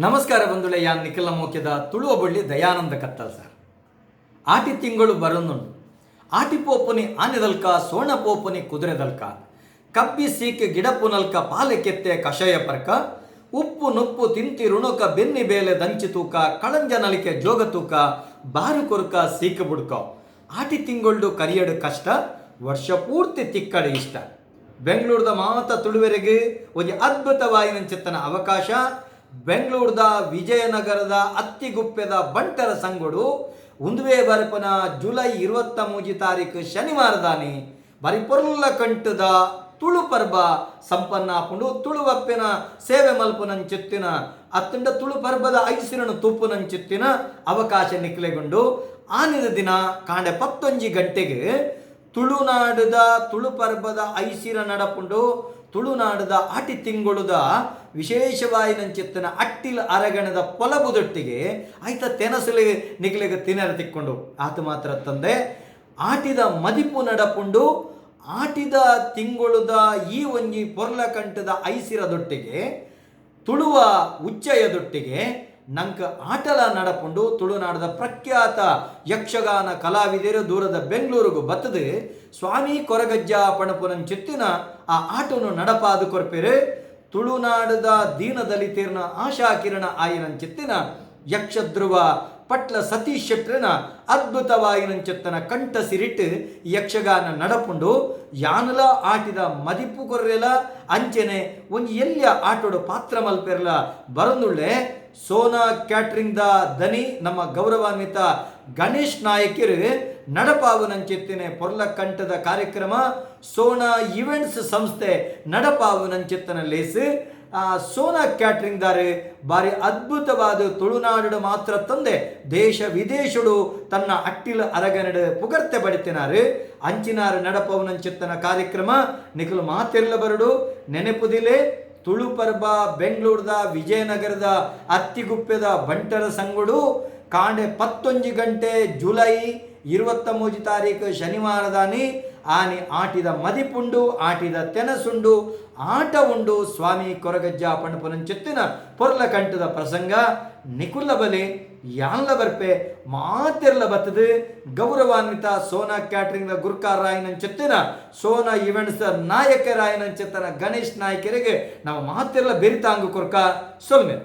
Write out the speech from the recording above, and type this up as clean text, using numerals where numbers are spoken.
ನಮಸ್ಕಾರ ಬಂಧುಳೆ, ಯಾನ್ ನಿಖಿಲ ಮೋಕೆದ ತುಳುವ ಬಳ್ಳಿ ದಯಾನಂದ ಕತ್ತಲ್ ಸರ್. ಆಟಿ ತಿಂಗಳು ಬರೊಂದುಂಡು. ಆಟಿ ಪೋಪುನಿ ಆನೆದಲ್ಕ, ಸೋಣ ಪೋಪುನಿ ಕುದುರೆದಲ್ಕ, ಕಬ್ಬಿ ಸೀಕ್ ಗಿಡಪುನಲ್ಕ, ಪಾಲೆ ಕೆತ್ತೆ ಕಷಾಯ ಪರ್ಕ, ಉಪ್ಪು ನುಪ್ಪು ತಿಂತಿ ಋಣುಕ, ಬೆನ್ನಿ ಬೇಲೆ ದಂಚಿ ತೂಕ, ಕಳಂಜ ನಲಿಕೆ ಜೋಗ ತೂಕ, ಬಾರು ಕೊರ್ಕ ಸೀಕ್ ಬುಡ್ಕ. ಆಟಿ ತಿಂಗಳ್ಡು ಕರಿಯಡು ಕಷ್ಟ, ವರ್ಷ ಪೂರ್ತಿ ತಿಕ್ಕಡು ಇಷ್ಟ. ಬೆಂಗಳೂರದ ಮಾತ ತುಳುವೆರೆಗೆ ಒಂಜಿ ಅದ್ಭುತವಾಯಿನಂಚಿತ್ತನ ಅವಕಾಶ. ಬೆಂಗಳೂರದ ವಿಜಯನಗರದ ಅತ್ತಿಗುಪ್ಪೆದ ಬಂಟರ ಸಂಗೊಡು ಉಂದುವೆ ಬರ್ಪನ ಜುಲೈ 23 ತಾರೀಕು ಶನಿವಾರದಾನಿ ಬರಿ ಪೊರ್ಲ ಕಂಟದ ತುಳು ಪರ್ಬ ಸಂಪನ್ನ ಆಪುಂಡು. ತುಳುವಪ್ಪೆನ ಸೇವೆ ಮಲ್ಪುನಂಚಿತ್ತಿನ ಅತ್ತಂಡ ತುಳು ಪರ್ಬದ ಐಸಿರನು ತೂಪುನಂಚಿತ್ತಿನ ಅವಕಾಶ ನಿಕ್ಲೆಗುಂಡು. ಆನಿದ ದಿನ ಕಾಂಡೆ 11 ಗಂಟೆಗೆ ತುಳುನಾಡುದ ತುಳು ಪರ್ಬದ ಐಸಿರ ನಡಪುಂಡು. ತುಳುನಾಡುದ ಆಟಿ ತಿಂಗಳುದ ವಿಶೇಷವಾಯಿನಂಚಿತ್ತನ ಅಟ್ಟಿಲ ಅರಗಣದ ಪೊಲಬುದೊಟ್ಟಿಗೆ ಆಯ್ತ ತೆನಸಲಿ ನಿಕ್ಲೆಗ್ ತಿನರ ತಿಕ್ಕೊಂಡು. ಆತ ಮಾತ್ರ ತಂದೆ ಆಟಿದ ಮದಿಪು ನಡಪುಂಡು. ಆಟಿದ ತಿಂಗಳುದ ಈ ಒಂಜಿ ಪೊರ್ಲಕಂಟದ ಐಸಿರದೊಟ್ಟಿಗೆ ತುಳುವ ಉಚ್ಚಯದೊಟ್ಟಿಗೆ ನಂಕ ಆಟಲ ನಡಪುಂಡು. ತುಳುನಾಡದ ಪ್ರಖ್ಯಾತ ಯಕ್ಷಗಾನ ಕಲಾವಿದರು ದೂರದ ಬೆಂಗಳೂರಿಗೆ ಬತ್ತದು ಸ್ವಾಮಿ ಕೊರಗಜ್ಜ ಪಣಪುನಂಚಿತ್ತಿನ ಆ ಆಟವನ್ನು ನಡಪಾದು ಕೊರ್ಪೆರು. ತುಳುನಾಡದ ದೀನದಲಿತೇರ್ನ ಆಶಾ ಕಿರಣ ಆಯಿನಂಚಿತ್ತಿನ ಯಕ್ಷಧ್ರುವ ಪಟ್ಲ ಸತೀಶ್ ಶೆಟ್ರನ ಅದ್ಭುತವಾಯಿನಂಚಿತ್ತನ ಕಂಠ ಸಿರಿಟ್ಟು ಯಕ್ಷಗಾನ ನಡಪುಂಡು. ಯಾನುಲ ಆಟಿದ ಮದಿಪು ಕೊರ್ರೆಲ ಅಂಚೆನೆ ಒಂಜಿ ಎಲ್ಲಿಯ ಆಟೋಡು ಪಾತ್ರ ಮಲ್ಪೆರ್ಲ ಬರಂದುಳ್ಳೆ. ಸೋನಾ ಕ್ಯಾಟ್ರಿಂಗ್ the ದನಿ ನಮ್ಮ ಗೌರವಾನ್ವಿತ ಗಣೇಶ್ ನಾಯಕರು ನಡಪಾವುನಂಚಿತ್ತಿನ ಪೊರ್ಲ ಕಂಠದ ಕಾರ್ಯಕ್ರಮ ಸೋನಾ ಇವೆಂಟ್ಸ್ ಸಂಸ್ಥೆ ನಡಪಾವುನಂಚಿತ್ತನ ಲೇಸ್. ಸೋನಾ ಕ್ಯಾಟ್ರಿಂಗ್ ದಾರೆ ಬಾರಿ ಅದ್ಭುತವಾದ ತುಳುನಾಡು ಮಾತ್ರ ತಂದೆ ದೇಶ ವಿದೇಶಡು ತನ್ನ ಅಟ್ಟಿಲ ಅರಗನಡು ಪುಗರ್ತೆ ಬಡಿತಿನಾರು. ಅಂಚಿನಾರು ನಡಪವನಂಚಿತ್ತನ ಕಾರ್ಯಕ್ರಮ ನಿಖಲು ಮಾತೆಲ್ಲ ಬರಡು ನೆನಪುದಿಲೆ. ತುಳು ಪರ್ಬ ಬೆಂಗಳೂರದ ವಿಜಯನಗರದ ಅತ್ತಿಗುಪ್ಪೆದ ಬಂಟರ ಸಂಗುಡು ಕಾಂಡೆ 11 ಗಂಟೆ ಜುಲೈ 23 ತಾರೀಕು ಶನಿವಾರದಾನಿ ಆನಿ ಆಟಿದ ಮದಿಪುಂಡು, ಆಟಿದ ತೆನಸುಂಡು, ಆಟ ಉಂಡು. ಸ್ವಾಮಿ ಕೊರಗಜ್ಜ ಪಣಪುನಂಚಿತ್ತಿನ ಪೊರ್ಲ ಕಂಠದ ಪ್ರಸಂಗ ನಿಕುಲ್ಲ ಬಲೆ ಯಾನ್ಲ ಬರ್ಪೆ ಮಾತೆರ್ಲ ಬತ್ತದು. ಗೌರವಾನ್ವಿತ ಸೋನಾ ಕ್ಯಾಟ್ರಿಂಗ್ ದ ಗುರ್ಕಾರ್ ರಾಯನಂಚಿತ್ತಿನ ಸೋನಾ ಇವೆಂಟ್ಸ್ ನಾಯಕ ರಾಯನಂಚಿತ್ತನ ಗಣೇಶ್ ನಾಯಕರಿಗೆ ನಾವು ಮಾತೆರ್ಲ ಬೆರಿತಾಂಗು ಕೊರ್ಕ ಸೊಲ್ಮೆ.